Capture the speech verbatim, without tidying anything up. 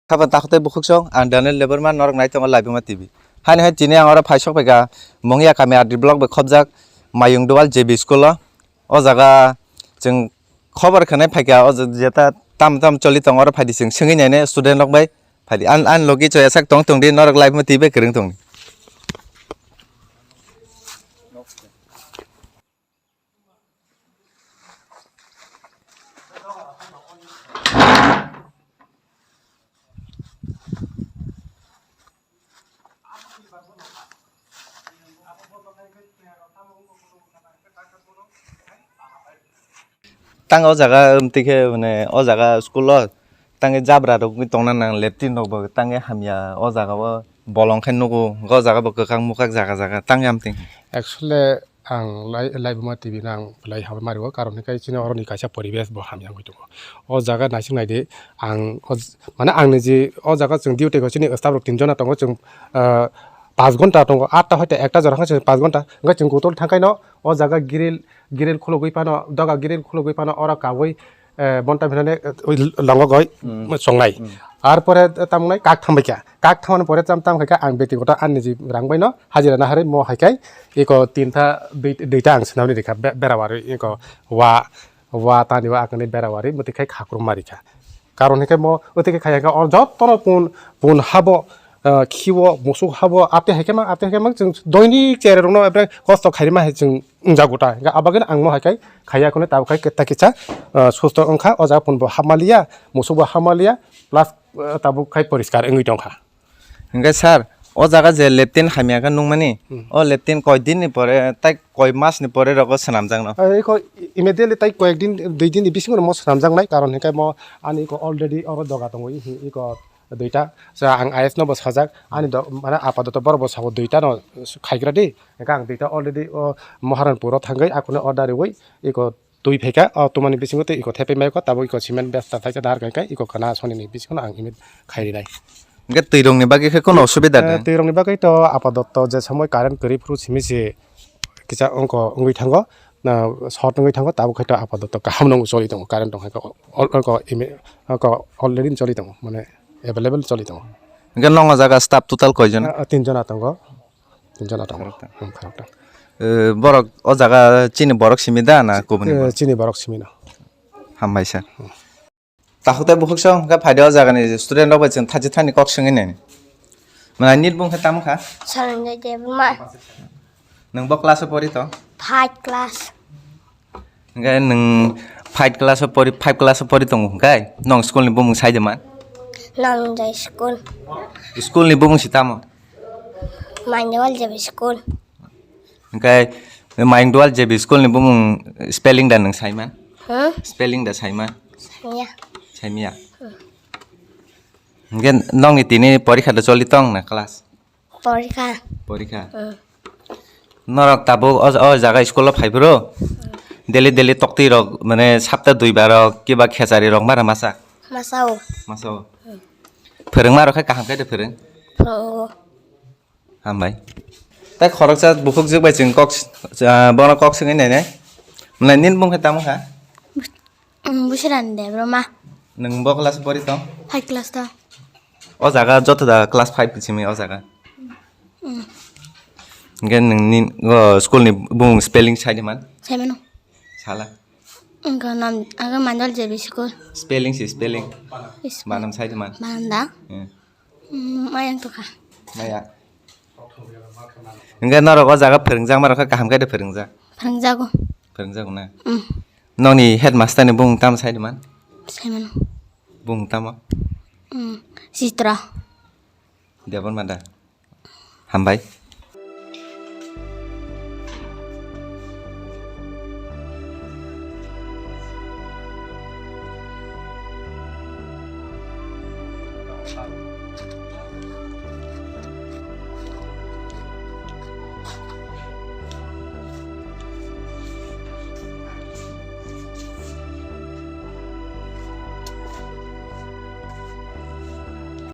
Khapang takhuk tei bukhuk song, ang Daniel Debbarma, norok nai tongo Laibuma T V. Haino hai tini ang oro phai sok phaikha, Mongya kami R D block bai khobjak Mayung Dual J B school o. O jaga chwng khobor khnai phaikha, o jeta tam tam choli tongo, oro phaidi chwng swngwi nainai student rok bai phaidi. An, an logi choya sak tong tongdi, norok Laibuma T V bai kwrwng tongdi. Tang o jaga, um, twi khe, mane, o jaga school o tangwi jabra rok wngwi tongna nang, latrine rok bo tangwi hamya o jaga o bolong khe nugo, o jaga bo kwkhak mukhak jaga jaga tangwi amtwng. Actually, ang lai, Laibuma T V no ang belai hambai mari o, karon hwnkhe chini oroni kaisa poribesh bo hamya wngwi tongo. O jaga naising naidi, ang o j-, mane ang niji o jaga chwng duty kho, chini staff rok tin jona tongo, chwng, ah, paanch ghonta tongo, atta hoite ekta jora khe chwng paanch ghonta, hwnkhe chwng kotor thangkhaino o jaga grill, grill khulugwi phano, doga grill khulugwi phano oro kabui, eh, bonta phinani, eh, ui longo goi songnai. Ar pore tamo nai kak thang bai kha. Kak thangmani pore cham tam khai kha ang beti kota ani niji rang bai no hajira na harwi mo hai khai iko tinta dui-, duita ang swnamni rikha be-, bera warwi iko wa, wa tani wa akani bera warwi mwtwi khai khakrum ma rikha. Karon hwnkhe mo, o twi khe khai kha, o jotono pun, pun habo, ah, khiwo, musuk habo, ate hai khe ma, ate hai khe ma, chwng doinik cherai rokno epre kosto khairima hai chwng wngjago ta. Hwnkhe abagwino ang mo hai khai khaiya khone tabuk khai keta kisa, ah, susto wngkha, o jaga pun bo hapmaliya, musuk bo hapmaliya, plus, ah, tabuk khai poriskar wngwi tongkha. Hwnkhe sir, o jaga je latrine hamya khe nukmani, hmm, o latrine koi din ni pore tai koi mas ni pore rogo swnamjakno? Eh, iko immediately tai koyek din, dui din ni bisingo mo swnamjaknai, karon hwnkhe mo ani iko already oro doga tongo, iko duita. So, ang I S no bo sajak, ani do-, mane apadoto borok bo sabo duita no khaigra di. Hwnkhe ang duita already o Maharanpur o thangwi akune order riwi iko twi phaikha, o twmani bisingo tei iko thepai maikha, tabuk iko cement besta thaisa dahar khaikha, iko khana sonini bisingo ang imit khai rinai. Hwnkhe twi rokni bagwi khe kono osubida, eh, de? Twi rokni bagwi to apadoto je somoi current kwrwi phuru simi se kisa ongko wngwi thango, na short wngwi thango, tabuk khai to apadoto kaham no choli tongo, current tong hai ko, ol-, ol-, ko imi-, ko already choli tongo, mane available choli tongo. Hwnkhe nokno jaga staff total koijon? Ah, ah, tin jona tongo. Tin jona tongo. Khoroktham. Hmm, khoroktham. Eh, borok o jaga chini borok simi da na kubuni, eh, borok? Chini borok simi no. Hambai sir. Hmm. Takhuk tei bukhuk song khe phaidi o jagani student rok bai chwng thachi thani kok swngwi nai. Mwnai nini bumung khe tamo kha? Sanjay Debbarma. Nwng bo class o pori tong? Five class. Hwnkhe nwng five class o pori, five class o pori tongo hwnkhe nwng school ni bumung sai de man? Nongjai school. School ni bumung si tamo? Maindwal J B school. Hwnkhe Maindwal J B school ni bumung spelling da nwng sai man? Hmm? Spelling da sai man? Saiya. Saimiya. Hmm. Hwnkhe nwng ni tini porikha da choli tong na class? Porikha. Porikha. Hmm. Norok tabuk o, o jaga school o phai phuru? Hmm. Daily, daily toktwi rok, mane, sapta dui bar rok, kiba khechari rok mara masa? Masao. Masao. Hmm. Phwrwngma rok khe kaham khe de phwrwng? Phwrwngo. Hambai. Tai khoroksa bukhuk jwk bai chwng kok, ah, bono kok swngwi nainai. Mwnai nini bumung khe tamo kha? Bus-, um, Busirani Debbarma. Nwng bo class pori tong? Five class ta. O jaga joto da class five simi o jaga. Mm. Hwnkhe nwng ni, o, school ni bumung spelling sai di man? Sai mano. Sala. Wngkha nam, aga Mandal J B school. Spelling si spelling. Is- Banam sai di man? Banam da? Hmm. Mm, mayang tokha. Maya. Hwnkhe norok o jaga phwrwngjakma rok khe kaham khe de phwrwngjak? Phwrwngjago. Phwrwngjago na? Mm. Nokni headmaster ni bumung tamo sai di man? Sai mano. Bumung tamo? Mm, Chitra. Debbarma da? Hambai.